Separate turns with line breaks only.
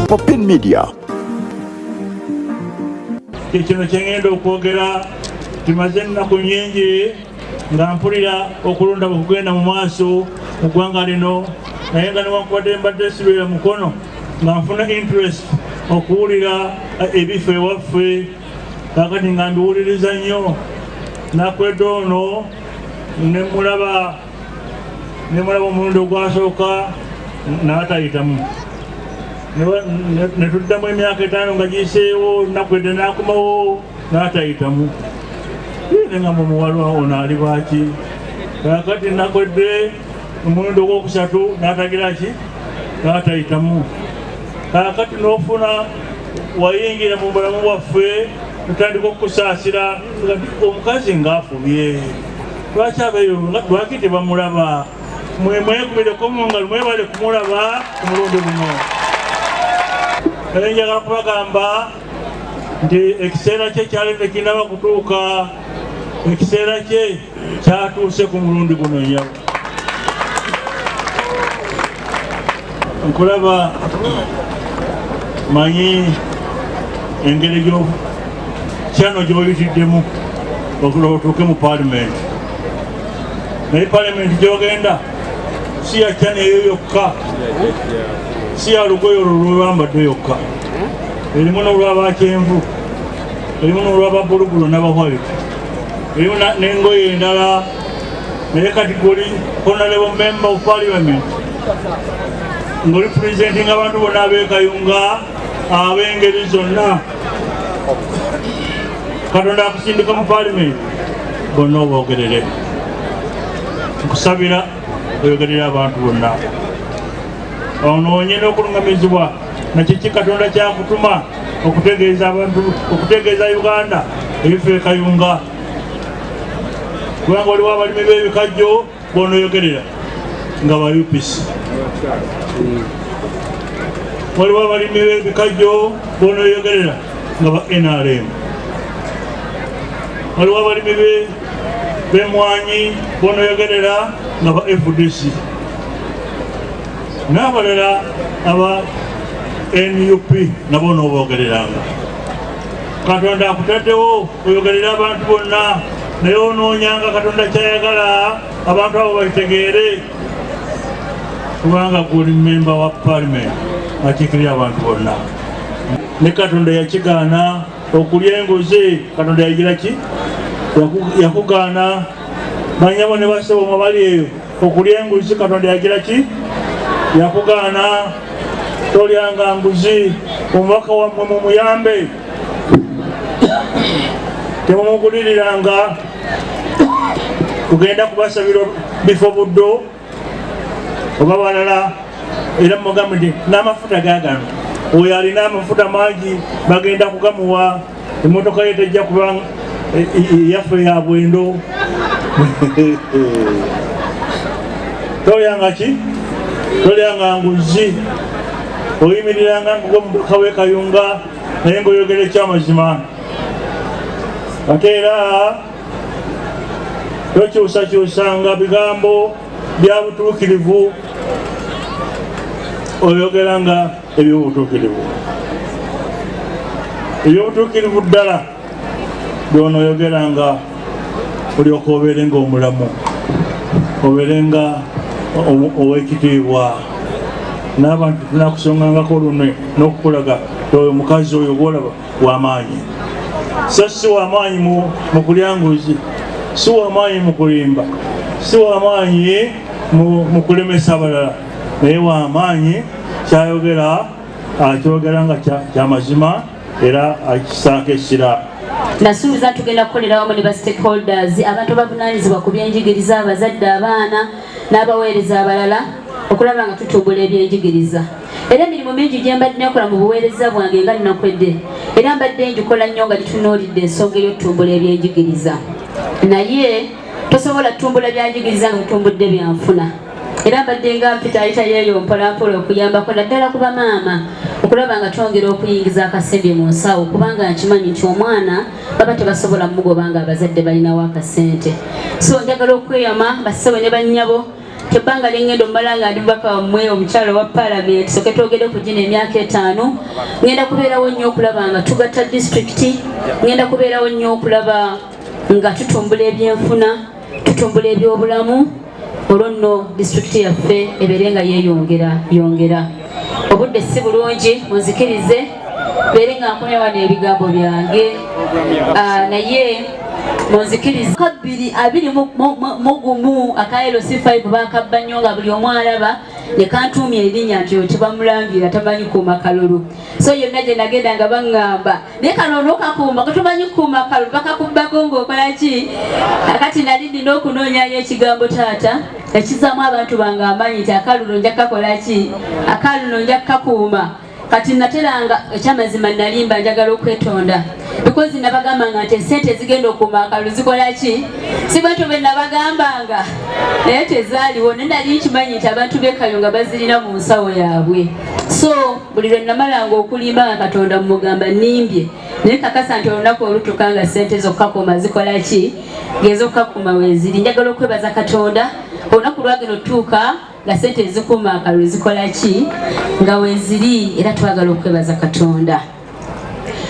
Popin Media.
Kino kyengenda okwogera, timaze ennaku nyingi nga mpulira okulonda bwe kugenda mu maaso mu ggwanga lino, naye nga newankubadde mbadde sibeera Mukono, nga nfuna interest okuwulira ebifo ewaffe. Kakati nga mbiwuliriza nnyo. Nakwedde ono nemulaba omulundi ogwasooka n'atayitamu, netuddamu emyaka 5 nga giyiseewo, Nakwedde n'akomawo n'atayitamu. Nenga mumuwala ono ali bwaki? Kakati Nakwedde omulundi ogwokusatu n'atagira ki, n'atayitamu. Kakati n'ofuna wayingira mu bulamu bwaffe, tutandika okukusaasira. Omukazi ng'afubye, lwaki abeeyo, lwaki tebamulaba? Mwe mwekubireko mu ngalo, mwebale kumulaba ku mulundi guno. Naye njagala kubagamba nti ekiseera kye kyali tekinaba kutuuka, ekiseera kye kyatuuse ku mulundi guno. Nyabo, nkulaba, manyi engeri kyano gyoyitiddemu otuuke mu Paalimenti, naye Paalimenti gyogenda si ya kyano eyo yokka, si ya lugoye olwo lwebambadde yokka. Erimu n'olwabakyenvu, erimu n'olwababulugulu n'abawhite, erimu n'engoye endala. Naye kati goli honorable member of parliament, ng'oli presenting abantu bonna ab'Ekayunga ab'engeri zonna. Katonda akusindika mu Paalimenti bonna oboogerere. Nkusabira oyogerere abantu bonna, onoonye n'okulungamizibwa nakiki Katonda kyakutuma okutegeeza abantu, okutegeeza Uganda ebifo Ekayunga, kubanga waliwo abalimi b'ebikajjo bonoyogerera nga ba UPC, waliwo abalimi b'ebikajjo bonoyogerera nga ba NRM, waliwo abalimi b'emwanyi bonoyogerera nga ba FDC, n'abalala aba NUP nabo n'oboogereranga. Katonda akutaddewo oyogerera abantu bonna, naye onoonyanga Katonda kyayagala abantu abo bakitegeere, kubanga guli memba wa Parliament akiikirira abantu bonna. Ne Katonda yakigaana okulya enguzi. Katonda yagira ki? Yakugaana. Banyabo ne basebo mwabali eyo, okulya enguzi Katonda yagira ki? Yakugaana. Tolyanga nguzi. Omubaka wammwe mumuyambe, temumuguliriranga kugenda kubasabira bifo buddo oba balala. Era mugambe nti n'amafuta gagano, oyo alina amafuta mangi bagenda kugamuwa. Emotoka ye tejja kuba yaffe ya bwendo. Tolyanga ki? Tolyanga nguzi. Oyimiriranga nga omubaka w'Ekayunga, naye ngaoyogera ekyamazima. Ate era tokyusakyusanga bigambo bya butuukirivu, oyogeranga ebyobutuukirivu, ebyobutuukirivu ddala byonoyogeranga, olyoka obeere nga omulamu, obeere nga ow'ekitiibwa, n'abantu tunakusongangako olunwe n'okukulaga oyo mukazi oyo gwolaba wamaanyi. So si wamaanyi mu kulya nguzi, si wamaanyi mu kulimba, si wamaanyi mu kulemesa abalala, naye wamaanyi kyayogera akyogera nga kyamazima era akisaako essira.
Nasuubiza tugenda kukolera wamu ne ba stakeholders, abantu abavunaanyizibwa ku byenjigiriza, abazadde, abaana n'abaweereza abalala, okulaba nga tutumbula ebyenjigiriza. Era emirimu mingi gye mbadde nekola mu buweereza bwange nga Nakwedde, era mbadde njikola nnyo nga gitunuulidde ensonga ey'otutumbula ebyenjigiriza. Naye tosobola tutumbula byanjigiriza nga tutumbudde byanfuna. Era mbadde nga mpitaayitayo eyo mpolampola okuyambako naddala ku bamaama okulaba nga twongera okuyingiza akasembe mu nsawo, kubanga nkimanyi nti omwana baba tebasobola mugoba nga abazadde balinawo akasente. So njagala okweyama, bassebo ne bannyabo. Nti ebbanga lyengenda omumala nga ndi mubaka wammwe omukyalo wa palamenti, soke twogere ku gino emyaka etaano, ngenda kubeerawo nnyo okulaba nga tugatta disitulikiti, ngenda kubeerawo nnyo okulaba nga tutumbula ebyenfuna, tutumbula ebyobulamu, olwo nno disitulikiti yaffe ebeere nga yeeyongera yongera. Obudde si bulungi, munzikirize beere nga nkomya wano ebigambo byange, naye munzikirize kabiri abiri mu gumu aka LC5 bakabba nnyo nga buli omu alaba, ne kantuumya erinnya nti oyo tebamulangira, tamanyi kuuma kalulu. So yonna gye nagenda nga baŋŋamba, naye kano onookakuuma katumanyi kukuuma kalulu, bakakubbako ng'okola ki? Kakati nali nina okunoonyayo ekigambo taata ekizaamu abantu bange amaanyi nti akalulu nja kukakola ki, akalulu nja kukakuuma. Kati nateranga, ekyamazima nalimba, njagala okwetonda because nabagambanga nti esente ezigenda okuuma akalulu zikola ki, si bwentyo bwe nabagambanga, naye tezaaliwo. Naye nali nkimanyi nti abantu b'e Kayunga bazirina mu nsawo yaabwe. So buli lwe namalanga okulimba nga Katonda mumugamba nimbye, naye kakasa nti olunaku olutuuka nga sente zokkakuuma zikola ki, ng'ezokkakuuma weeziri. Njagala okwebaza Katonda, olunaku lwagenda otutuuka nga sente ezikuuma akalulu zikola ki, nga weeziri, era twagala okwebaza Katonda.